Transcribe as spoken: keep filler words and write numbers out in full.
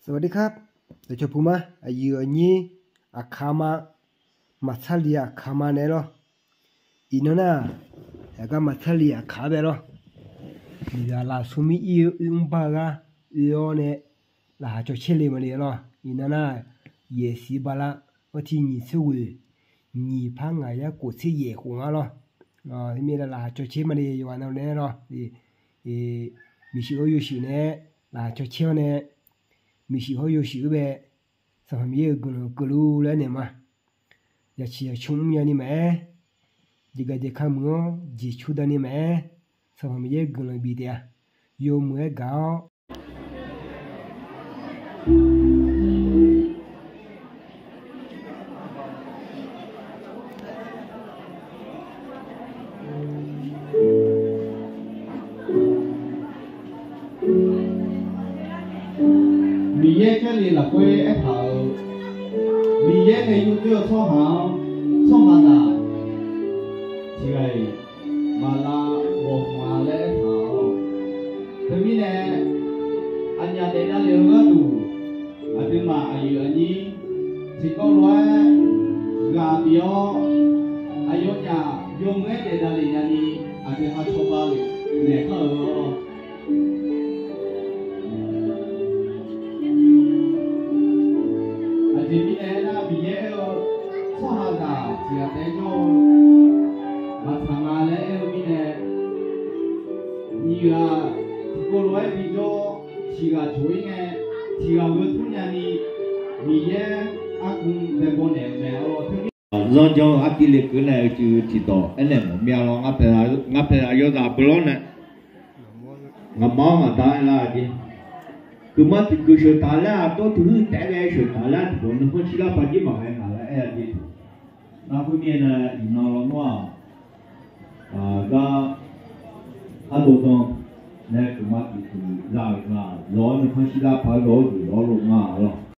สวัสดีครับ dawqcawq puq ma, aqyuif aqnyir aqkaq ma, maqtsarlif aqkaq ma naeq-aer lawr. Iqnan nar, aqgar maqtsarlif aqkaq-anr bae lawr. Miqzaq lafsmr mir ir-eu oermr bar-eu gar oe-awr nae, laqkhaq caw caer le maqle lawr. Iqnan nar, yaeqsiq bala, artiv nyiq tser ghoeq, nyiq par ngaq yar kof tser yaef khof nga lawr. Teumirnae laqkhaq caw caer maqle yawqghaq navluf nae lawr. Miqshuif hawr yawshuif nae, laqkhaq caw caer-awr nae, miqshuif hawr yawshuif-eu bae, Sanqpaq Miqyaer-euq guiqlanq keuvluf laer naeq ma. Yaqciq yaqcmr mrnya ni maqaer, jeqgaq jeq ka muiq-awr jeqcur da ni maqaer, Sanqpaq Miqyaer guiqlanq bif taef-a. Yawmuiq-aer gaq-awr Miqyaer Jarlif lafkhoer aertaq-euq, Miqyaer nae yurdzoer-eu tsawrhaq-anr, tsawrhaqzaq tiqghaq-iq maqlav ghawqmya laer aertaq-awq. Teumirnae, aqnyaf daef davlef-eu gharduq, aqduimaf aqyuif aqnyir tiqkawv lof-aer ghaq bif-awr, aqyawfnyaf yawmuiq-aer daef davlef nyani, aqdui ha cawba lef naeq kar-euq-awq. Aqjeq mirnae aernar, Miqyaer aer-eu, tsawrhaqzaq tiqghaq taef-aer jawr-eu maqtsaq nga laer aer-eu mirnae, nyiq ghaq tiqkawv lof-aer bijawr, tiqghaq coq-ir ngae, tiqghaq gheu tur nyani, Miqyaer argui baebaw naeq-euq mae-awr. Zanrjan-eu artiv lekeuv nae uicuiv tiqdawq aernaeq mawf mir-a lawr. Ngar paeqzaq yawzaq beular nae, ngaqma-anr ngaqda aerlar-a jeq, kuiqma tiqkuiq sheuqtaq laer-aq, dawr tiq huiq taef-aer ghae sheuqtaq laer tiqdawq nuikhanr shirlar paq jir maqghae ngaq laer aer-a jeq. Nar khoermirnae iqnan lawnmr-aq, gar ardov dan nae kuiqma tiqkuiq za-euq nga, lawq-awr nuikhanr shirlar paq-aer lawq-awr guiq lawq-awr lo nga lawq.